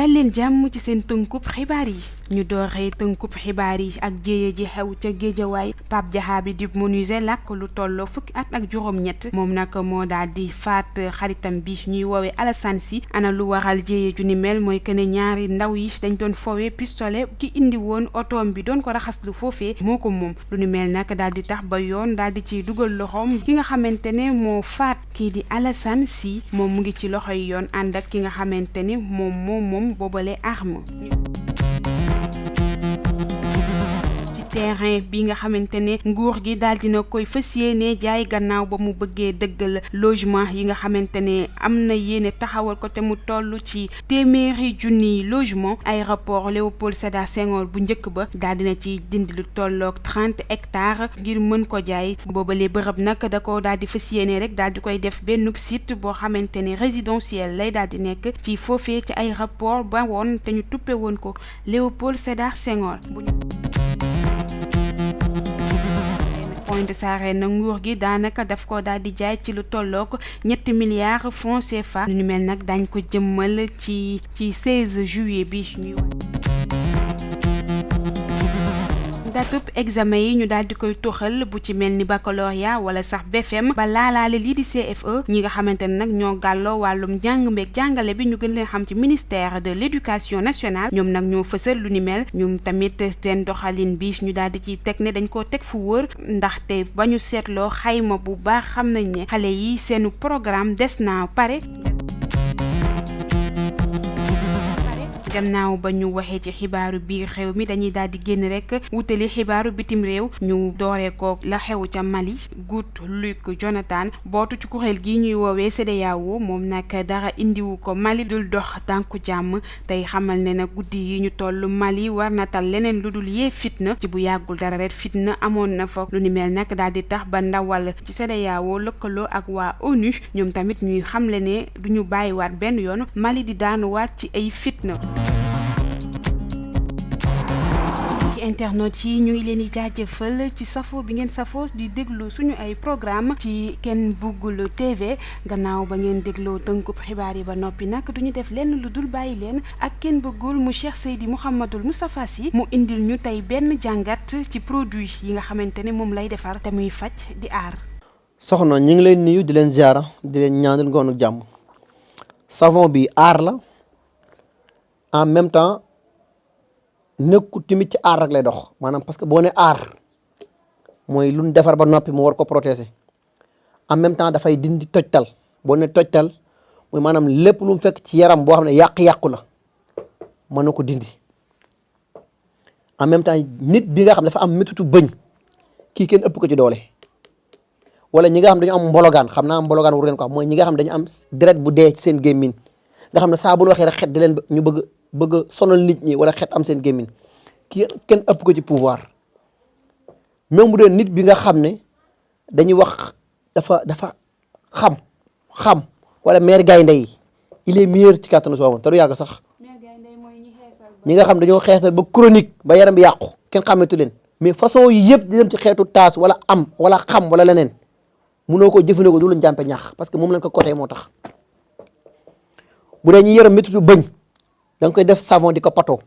dal leen jàmm ci seen tënkub xibaar yi ñu dooree tënkub xibaar yi ak jéye ji xew ca Géejawaay Pape Diakha bi di menuisier làkk lu tolloo fukki at ak juróom-ñett moom nag moo daal di faat xaritam bi ñuy woowee Alassane Sy ana lu waral jéye ju ni mel mooy que ne ñaari ndaw yi dañ doon foowee pistolet ki indi woon otoom bi doon ko raxaslu foofee moo ko moom lu ni mel nag daal di tax ba yoon daal di ciy dugal loxoom ki nga xamante ne moo faat kii di Alassane Sy moom mu ngi ci loxoy yoon ànd ak ki nga xamante ne moom boobale arme terrain bi nga xamante ne nguur gi daal dina koy fas yéene jaay gannaaw ba mu bëggee dëggal logement yi nga xamante ne am na yéene taxawal ko te mu toll ci téeméeri junniy logement aéroport Léopold Sédar Senghor bu njëkk ba daal dina ci dindi lu tolloog 30 hectares ngir mën ko jaay boobale bërëb nag da ko daal di fas yéene rek daal di koy def benn site boo xamante ne résidentiel lay daal di nekk ci foofee ci aéroport ba woon te ñu tuppe woon ko Léopold Sédar Senghor. Pointe Sarène na nguur gi daanaka daf ko daal di jaay ci lu tolloog 3 milliards francs CFA lu ñu mel nag dañ ko jëmmal ci 16 juillet bi ñuy datub examen yi ñu daal di koy toxal bu ci mel ni baccalauréat wala sax BFM ba laalaale lii di CFE ñi nga xamante ne nag ñoo gàlloo wàllum njàng meeg jàngale bi ñu gën leen xam ci ministère de l'éducation nationale ñoom nag ñoo fësal lu ni mel ñoom tamit seen doxalin bi ñu daal di ciy teg ne dañ koo teg fu wër ndaxte ba ñu seetloo xayma bu baax xam nañ ne xale yi seenu programme des na pare. gannaaw ba ñu waxee ci xibaaru biir xew mi dañuy daal di génn rek wutali xibaaru bitim réew ñu dooree ko la xew ca Mali Goodluck Jonathan bootu ci kuréel gi ñuy woowee CEDEAO moom nag dara indiwu ko Mali dul dox tànku jàmm tey xamal ne na guddi yi ñu toll Mali war na tal leneen lu dul yee fitna ci bu yàggul dara rek fitna amoon na fa lu ni mel nag daal di tax ba ndawal ci CEDEAO lëkkaloo ak waa ONU ñoom tamit ñuy xamle ne du ñu bàyyiwaat benn yoon Mali di daanuwaat ci ay fitna. internet yi ñu ngi leen di jaajëfal ci safo bi ngeen safoo di déglu suñu ay programme ci Ken Bougoul TV gannaaw ba ngeen dégloo tënkub xibaar yi ba noppi nag duñu def lenn lu dul bàyyi leen ak Ken Bougoul mu Cheikh Seydi Mouhamadoul Moustapha Sy mu indil ñu tey benn jàngat ci produit yi nga xamante ne moom lay defar te muy faj di aar. soxna ñu ngi leen nuyu di leen ziara di leen ñaanal ngoonu jàmm savon bi aar la en même temps nekkul tamit ci aar rek lay dox maanaam parce que boo ne aar mooy lu ñu defar ba noppi mu war ko protéger en même temps dafay dindi tojtal boo ne tojtal mooy maanaam lépp lu mu fekk ci yaram boo xam ne yàq-yàqu la mën na ko dindi en même temps nit bi nga xam dafa am métitu bëñ kii kenn ëpp ko ci doole wala ñi nga xam dañu am mbologaan xam naa mbologaan wu leen ko xam mooy ñi nga xam dañu am deret bu dee ci seen gémmiñ nga xam ne saa bu ñu waxee rek xet di leen ñu bëgg sonal nit ñi wala xet am seen gémmiñ kii kenn ëpp ko ci pouvoir même bu dee nit bi nga xam ne dañuy wax dafa xam wala mère gaynde yi il est meilleur ci kàttanu soo te du yàgg sax ñi nga xam dañoo xeesal ba chronique ba yaram bi yàqu kenn xàmmetu leen mais façon yi yëpp di dem ci xeetu taas wala am wala xam wala leneen mënoo ko jëfandikoo du lu njàmpe ñax parce que moom lañ ko côté moo tax bu dee ñi yaram méttitu bëñ da nga koy def savon di ko patoo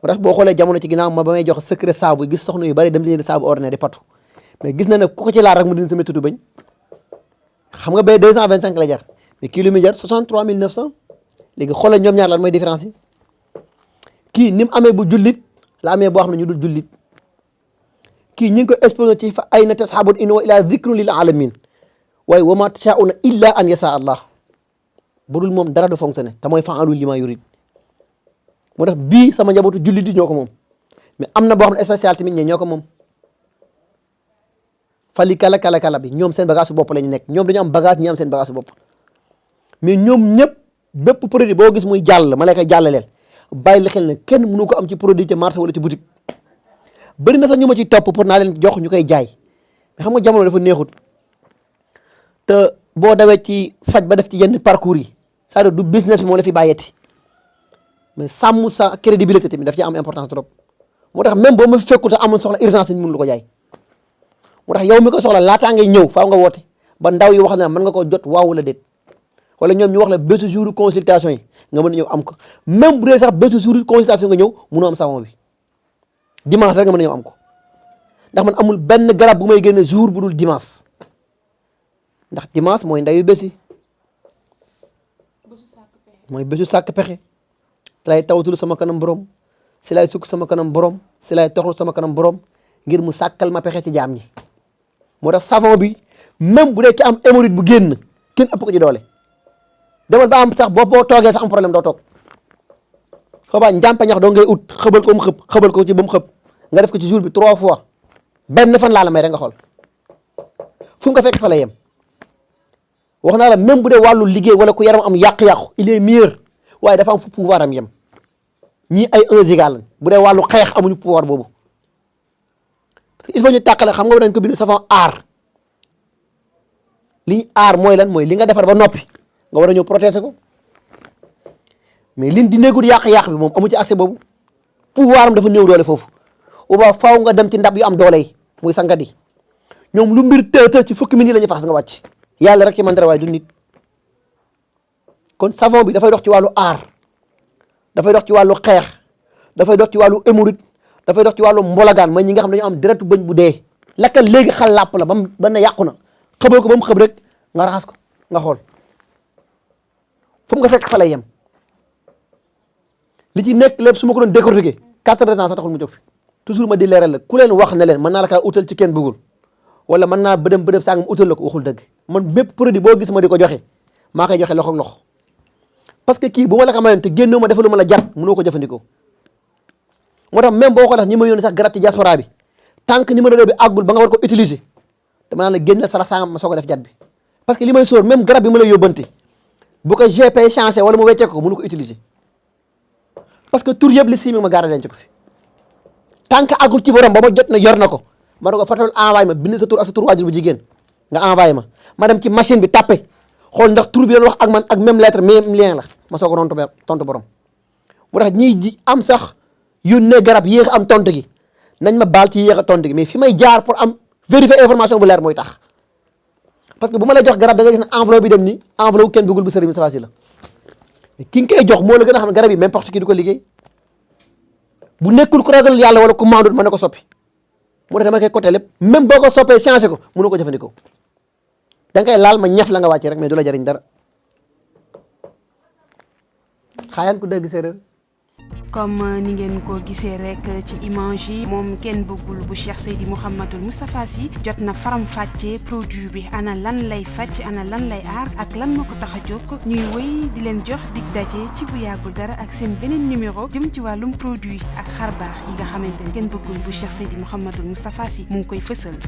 moo tax boo xoolee jamono ci ginnaaw ma ba may jox secret saabu gis soxna yu bari dem leen di saabu ordinaire di patu mais gis na ne ku ko ci laal rek mu dindi sa méttitu bëñ xam nga bay 225 la jar mais kii lu muy jar 63 900 léegi xoolal ñoom ñaar lan mooy différence yi kii ni mu amee bu jullit la amee boo xam ne ñu dul jullit kii ñi ngi ko exposé ci fa ayna tashabun in huwa illa dhikrun lil alamin waaye wa ma tashauna illa an yasa allah budul moom dara du fonctionné te mooy fa'alu lima yurid moo tax bii sama njabootu jullit di ñoo ko moom mais am na boo xam ne spécial tamit ñoo ko moom fali kala bi ñoom seen bagage su bopp la ñu nekk ñoom dañu am bagage ñi am seen bagage su bopp mais ñoom ñëpp bépp produit boo gis muy jàll ma lay koy jàllaleel bàyyi la xel ne kenn mënu ko am ci produit ci marché wala ci boutique bëri na sax ñu ma ciy topp pour naa leen jox ñu koy jaay mais xam nga jamono dafa neexut te boo dawee ci faj ba def ci yenn parcours yi c'est-à-dire du business bi moo la fi bàyyeeti mais sàmm sa crédibilité tamit daf ci am importance trop moo tax même boo ma fi fekkul te amoon soxla urgence ni mënu la ko jaay moo tax yow mi ko soxla laataa ngay ñëw faaw nga woote ba ndaw yi wax na mën nga ko jot waaw wala déet wala ñoom ñu wax la bésu jour consultation yi nga mën a ñëw am ko même bu dee sax bésu jour consultation nga ñëw mënoo am savon bi dimanche rek nga mën a ñëw am ko ndax man amul benn garab bu may génne jour bu dul dimanche ndax dimanche mooy ndayu bési mooy bésu sàkk pexe si lay tawatul sama kanam borom si lay sukk sama kanam borom si lay toxlu sama kanam borom ngir mu sàkkal ma pexe ci jaam ñi moo tax savon bi même bu dee ki am hémorroïde bu génn kenn ëpp ko ci doole demal ba am sax boo toogee sax am problème doo toog xobaa njàmpe ñax doo ngay ut xëbal ko mu xëb xëbal ko ci ba mu xëb nga def ko ci jour bi 3 fois benn fan laa la may rek nga xool fu mu ko fekk fa la yem wax naa la même bu dee wàllu liggéey wala ku yaram am yàq-yàqu il est meilleur waaye dafa am fu pouvoir am yem ñii ay 1 giga lañ bu dee wàllu xeex amuñu pouvoir boobu parce que il faut ñu tàqale xam nga dañ ko bind savon aar li ñu aar mooy lan mooy li nga defar ba noppi nga war a ñëw protéger ko mais liñ di néegul yàq-yàq bi moom amu ci accès boobu pouvoir am dafa néew doole foofu uba faaw nga dem ci ndab yu am doole yi muy sangat yi ñoom lu mbir të ci fukki minutes la ñuy faxas nga wàcc yàlla rek ci man dara waaye du nit kon savon bi dafay dox ci wàllu aar dafay dox ci wàllu xeex dafay dox ci wàllu hémorroïde dafay dox ci wàllu mbolagaan mooy ñi nga xam dañu am deretu bëñ bu dee lakkal léegi xal làpp la ba na yàqu na xëbal ko ba mu xëb rek nga raxas ko nga xool fu mu nga fekk fa lay yem li ci nekk lépp su ma ko doon décortiquer 4 heures de temps sax taxul mu jóg fi toujours ma di leeral la ku leen wax ne leen mën naa la kaa utal ci kenn bëggul wala mën naa bëdëm sàngam utal la ko waxul dëgg man bépp produit boo gis ma di ko joxe maa koy joxe loxo ak loxo parce que kii bu ma la ko mayoon te génnewu ma defalu ma la jat mënoo ko jëfandikoo moo tax même boo ko def ñi ma yónnee sax garab ci diaspora bi tant que numéro bi àggul ba nga war ko utiliser dama naan la génne sara sangam ma soog a def jat bi parce que li may sóor même garab bi ma la yóbbante bu ko GP changé wala mu weccee ko mënu ko utiliser parce que tur yëpp li siimi ma gaara denc ko fi tant que àggul ci borom ba ma jot na yor na ko ma ne ko fatal envoyé ma bind sa tur ak sa tur waajur bu jigéen nga envoyé ma dem ci machine bi tapé xool ndax tur bi doon wax ak man ak même lettre même lien la ma soog a tontu borom mu tax ñiy ji am sax yónnee garab yéex am tontu gi nañ ma baal ci yéex a tontu gi mais fi may jaar pour am vérifier information bu leer mooy tax parce que bu ma lay jox garab da nga gis ne enveloppe bi dem ni enveloppe kenn bëggul bu sëriñ Moustapha Sy la ki nga koy jox moo la gën a xam ne garab yi n'importe qui du ko liggéey bu nekkul ku ragal yàlla wala ku maandut mën na ko soppi mu tax dama koy côté lépp même boo ko soppee changé ko mënu ko jëfandikoo da nga koy laal ma ñaf la nga wàcce rek mais du la jariñ dara xaayaan ku dégg séeréer comme ni ngeen ko gisee rek ci image yi moom kenn bëggul bu Cheikh Seydi Mouhamadul Moustapha Sy jot na faram-fàccee produit bi ana lan lay faj ana lan lay aar ak lan moo ko tax a jóg ñuy wéy di leen jox dig daje ci bu yàggul dara ak seen beneen numéro jëm ci wàllum produit ak xarbaax yi nga xamante ne kenn bëggul bu Cheikh Seydi Mouhamadul Moustapha Sy mu ngi koy fësal.